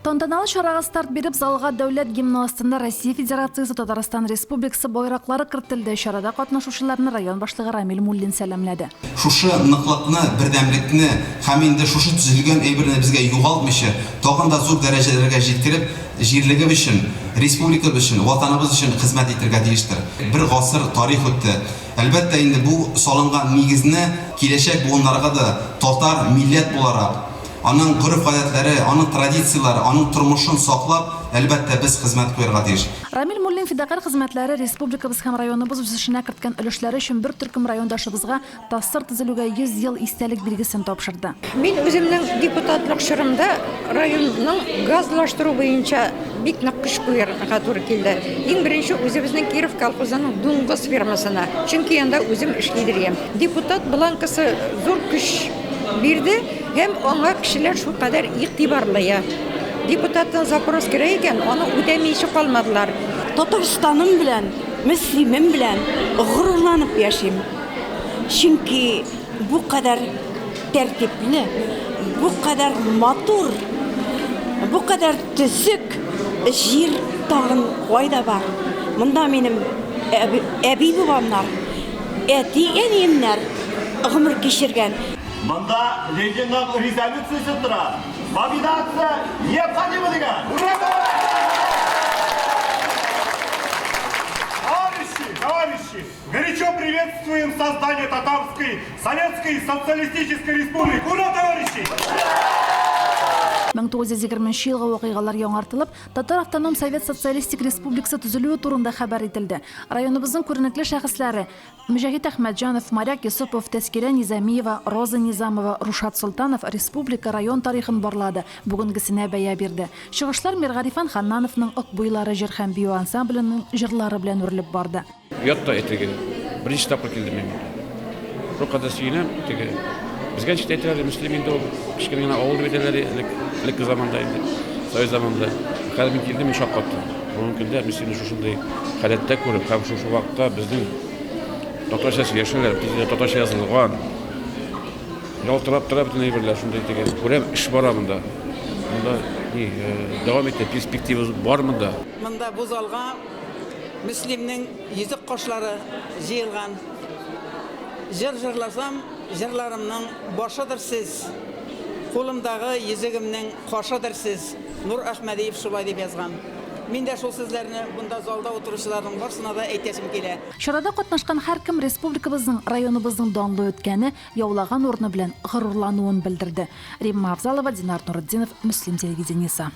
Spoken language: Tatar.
Тантаналы чарага старт биреп, залга дәүләт гимны астында Россия Федерациясе, Татарстан Республикасы байраклары кертелде. Чарада катнашучыларны район башлыгы Рамил Муллин сәламләде. Шушы ныклыкны, бердәмлекне һәм инде шушы төзелгән әйберне безгә югалтмыйча, тагын да зур дәрәҗәләргә җиткереп, җирлегебез өчен, республикабыз өчен, Ватаныбыз өчен хезмәт итергә тиештер. Бер гасыр тарих үтте. Әлбәттә инде, бу салынган нигезне киләчәк буыннарга да татар милләт буларак, Аның гореф-гадәтләре, аның традицияләре, аның тормышын саклап, әлбәттә, без хезмәт куярга тиеш. Рамил Муллин фидакарь хезмәтләре, республикабыз һәм районыбыз үсешенә керткән өлешләре өчен бер төркем райондашыбызга ТАССР төзелүгә 100 ел истәлек билгесен тапшырды. Мин үземнең депутатлык чорымда районның газлаштыру буенча бик нык көч куярга туры килде. Иң беренче үзебезнең Киров колхозының дуңгыз фермасына, чөнки анда үзем эшли идем. Депутат бланкасы зур көч бирде һәм аңа кешеләр шулкадәр игътибарлы. Депутаттан запрос керә икән, аны үтәмичә калмадылар. Татарстаным белән, Мөслимем белән горурланып яшим. Чөнки бу кадәр тәртипле, бу кадәр матур, бу кадәр төзек җир тагын кайда бар? Монда минем әби-бабамнар, әти-әниемнәр гомер кичергән. Монда Ленинның резолюциясе тора. Мобилизация необходима дигән. Ура! Товарищи, товарищи, горячо приветствуем создание Татарской Советской Социалистической Республики. Ура, товарищи! 1920 елгы вакыйгалар яңартылып, Татар автоном совет социалистик республикасы төзелүе турында хәбәр ителде. Районыбызның күренекле шәхесләре, Мөҗәһит Әхмәтҗанов, Моряк Йосыпов, Тәскирә Низамиева, Роза Низамова, Рушат Солтанов республика, район тарихын барлады, бүгенгесенә бәя бирде. Чыгышлар Миргарифан Ханнановның Ык буйлары җыр һәм бию ансамбленең җырлары белән үрелеп барды. Оят та теге. Беренче тапкыр килдем мин монда. Шулкадәр сөенәм, теге. Безгә ничек тә әйтәләр, Мөслим инде ул кечкенә генә авыл дип әйтәләр элек, элекке заманда инде, совет заманында. Хәзер мин килдем, мин шаккаттым. Бүгенге көндә Мөслимне шушындый халәттә күреп һәм шушы вакытта безнең татарча сөйләшәләр, бездә татарча язылган. Ялтырап тора бөтен әйберләр шундый теге. Күрәм, эш бара монда. Монда ни, дәвам итә, перспектива бар монда. Монда бу залга Мөслимнең йөзек кашлары җыелган. Җыр җырласам, җырларымның башыдыр сез, Кулымдагы йөзегемнең кашыдыр сез, Нур Әхмәдиев шулай дип язган. Мин дә шул сүзләрне монда залда утыручыларның барсына да әйтәсем килә. Чарада катнашкан һәркем республикабызның, районыбызның данлы үткәне, яулаган урыны белән горурлануын белдерде. Римма Авзалова, Динар Нуретдинов, Мөслим телевидениесе.